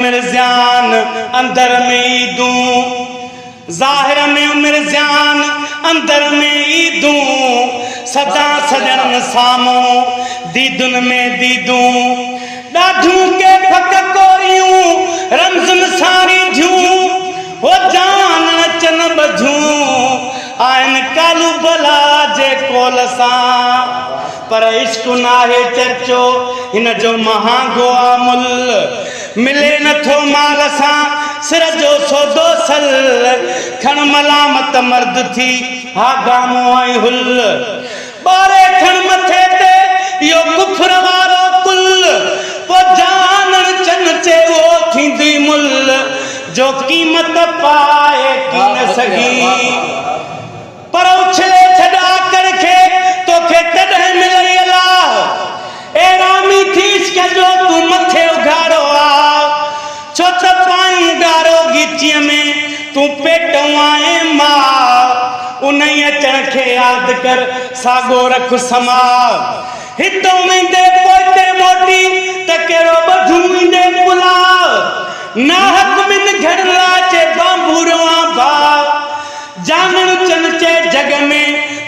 عمر زيان اندر ۾ عيدون، ظاهر ۾ عمر زيان اندر ۾ عيدون، سدا سڄڻن سامهون ديدن ۾ ديدون، ڏاڍيون ڪي ڦڪ ڪوريون رمزن سان ريجهيون، هو جانڻ چن ٻڌيون آهن قالو بلا جي قول سان. پر عشق ناهي چرچو هن جو مهانگو آ ملهه ملي نه ٿو مال سان سر جو سودو سل کڻ ملامت مرد ٿي ها گامو ۽ هل ٻاري کڻ مٿي تي اهو ڪفر وارو ڪل پو جانڻ چن چي اهو ٿيندي ملهه جو قيمت پائي ڪين سگهين. پر اڇلي ڇڏ آڪڙ کي، توکي تڏهن ملئي الله. اي رامي ٿي عشق جو تون مٿي اگهاڙو آ. ڇو ته پايون ڳارو ڳچيء ۾، تون پيٽئون آهين ماء. انهيء اچڻ کي ياد ڪر، ساڳو رک سماء. هتئون ويندي پوئتي موٽي، ته ڪهڙو ٻڌون ايندي پلاء. ناحق ٻن گهڙن لاء چي بانبوريو آن ڀاء. جانڻ چن چئي جڳ ۾،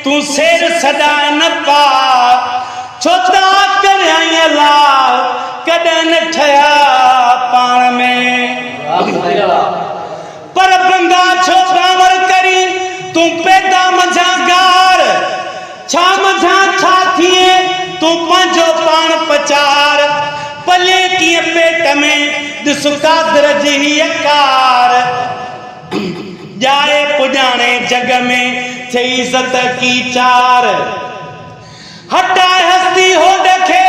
تون سير سڏاء نه پاء، ڇو ته آڪر ۽ الله، ڪڏهن نه ٺهيا پاڻ ۾. پر بندا ڇو بانور ڪرين، تون پيدا منجهان گار، ڇا منجهان ڇا ٿئين، تون پنهنجو پاڻ پچار، پلين ڪيئن پيٽ ۾، ڏس قادر جي هيء ڪار. ڄائي پڄاڻي جڳ ۾، ٿئي عزت اڪيچار. هٽاء هستي هوڏ کي،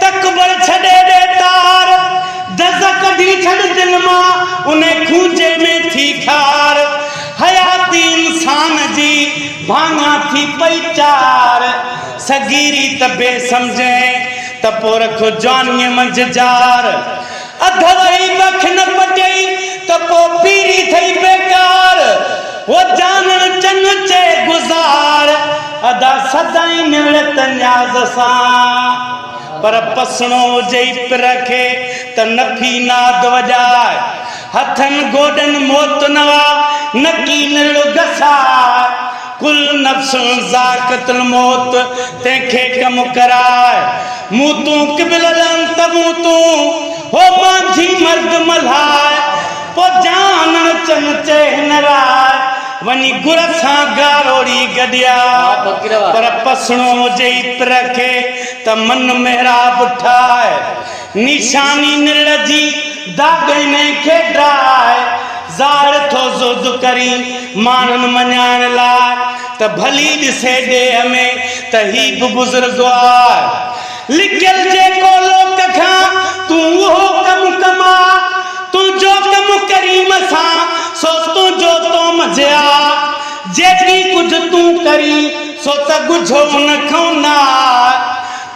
تڪبر ڇڏي ڏي تار. دز ڪڍي ڇڏ دل مان، انهي کونجي ۾ ٿي خار. حياتي انسان جي، ڀاڱا ٿي پئي چار. صغيري ته بي سمجهين، ته پوء رک جوانيء منجهه جار. اڌ وهي بک نه پٽيئي ته پوء پيري ٿئي بيڪار، هو جانڻ چن چئي گذار، ادا سدائين نوڙت نياز سان. پر پسڻو هجئي پر کي ته نفي ناد وڄاء، هٿن گوڏن موت نوا نڪي نرڙ گساء، ڪل نفس ذائقة الموت تنهن کي ڪم ڪراء، مون تون قبل لن تموتون هو مانجهي مرد ملهاء، پوء جانڻ چن چئي هن راء، وڃي گر سان گاروڙي گڏيا، پر پسڻو هجئي پر کي ته من محراب ٺاهه، نشاني نرڙ جي داغ انهي کي ڊاء، ظاهر ٿو زهد ڪرين ماڻهن مڃائڻ لاء ته ڀلي ڏسي ڏيهه ۾ ته هي به بزرگ آء. لڪيل جيڪو لوڪ کان تون اهو ڪم ڪماء، تنهنجو ڪم ڪريم سان سو تنهنجو تو منجهه آ. جيڪي ڪجهه تون ڪرين سو ته ڳجهو ان کئون نه آء.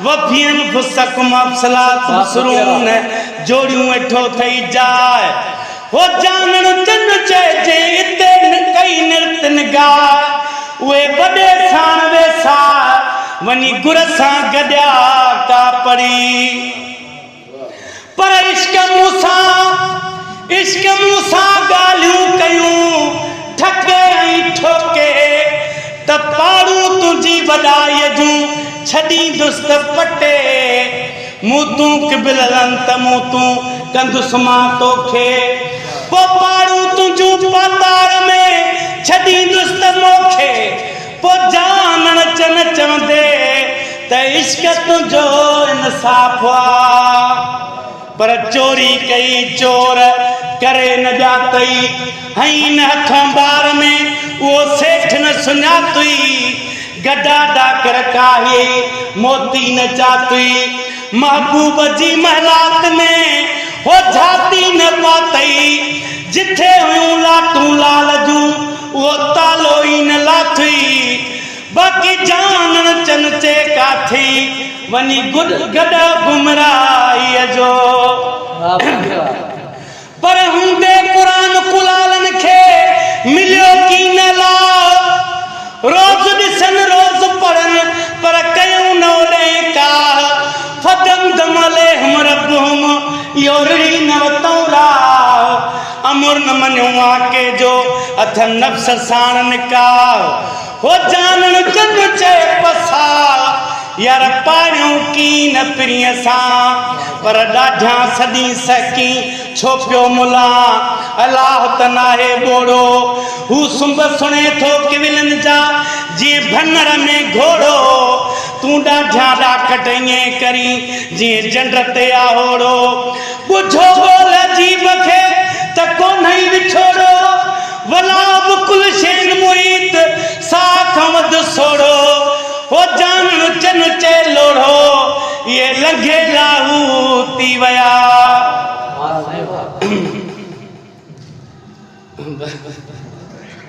وفي انفسڪم افسلا تبصرون جوڙيون ويٺو ٿئي جاء. هو جانڻ چن چئي جنهن اتي نه ڪئي نرت نگاهه، اهي وڏي ساڻ ويساهه، وڃي گر سان گڏيا ڪاپڙي. پر عشق مون سان، عشق مون سان ڳالهيون ڪيون، ٺڪي ۽ ٺوڪي، ته پاڙون تنهنجي وڏائيء جون ڇڏيندس ته پٽي. مون تون قبل لن ته مون تون ڪندس مان توکي، پوء پاڙون تنهنجون پاتار ۾ ڇڏيندس ته موکي، پوء جانڻ چن چوندي ته عشق تنهنجو انصاف آ. پر چوري ڪئي چور ڪري نه ڄاتئي، هنئين نه هٿون بار ۾ اهو سيٺ نه سڃاتئي. گڊا ڏاڪر ڪاهي، موتي نه چاتئي، محبوب جي محلات ۾، هو جھاتي نه پاتئي، جٿي هيون لاٽون لال جون، اهو تالو ئي نه لاٿئي، باقي جانڻ چن چي ڪاٿي، وڃي گڏ گمراهيء جو. پر هوندي قرآن ڪلالن کي مليو ڪين لاء، روز ڏسن روز پڙهن پر ڪيئون نه اوڏهين ڪاهه، فدمدم عليهم ربهم اهو رڙهي نه وتئون راهه. امر نه مڃيو آقي جو، اٿن نفس ساڻ نڪاح. هو جانڻ جن چئي پساهه، يار پاڙيون ڪين پرينء سان. پر ڏاڍيان سڏين سهڪين، ڇو پيو ملان؟ الله ته ناهي ٻوڙو. هو سنب سڻي ٿو ڪولن جا، جيئن ڀنر ۾ گهوڙو. تون ڏاڍيان ڏاڪٽ ائين ڪرين، جيئن جنڊ تي آهوڙو. ڳجهو ڳول عجيب کي، ته ڪونهئي وڇوڙو. ولا به ڪل شين محيط، ساهه کان وڌ سوڙهو. هو جانڻ چن چئي لوڙهو، اهي لنگهي لاهوتي ويا.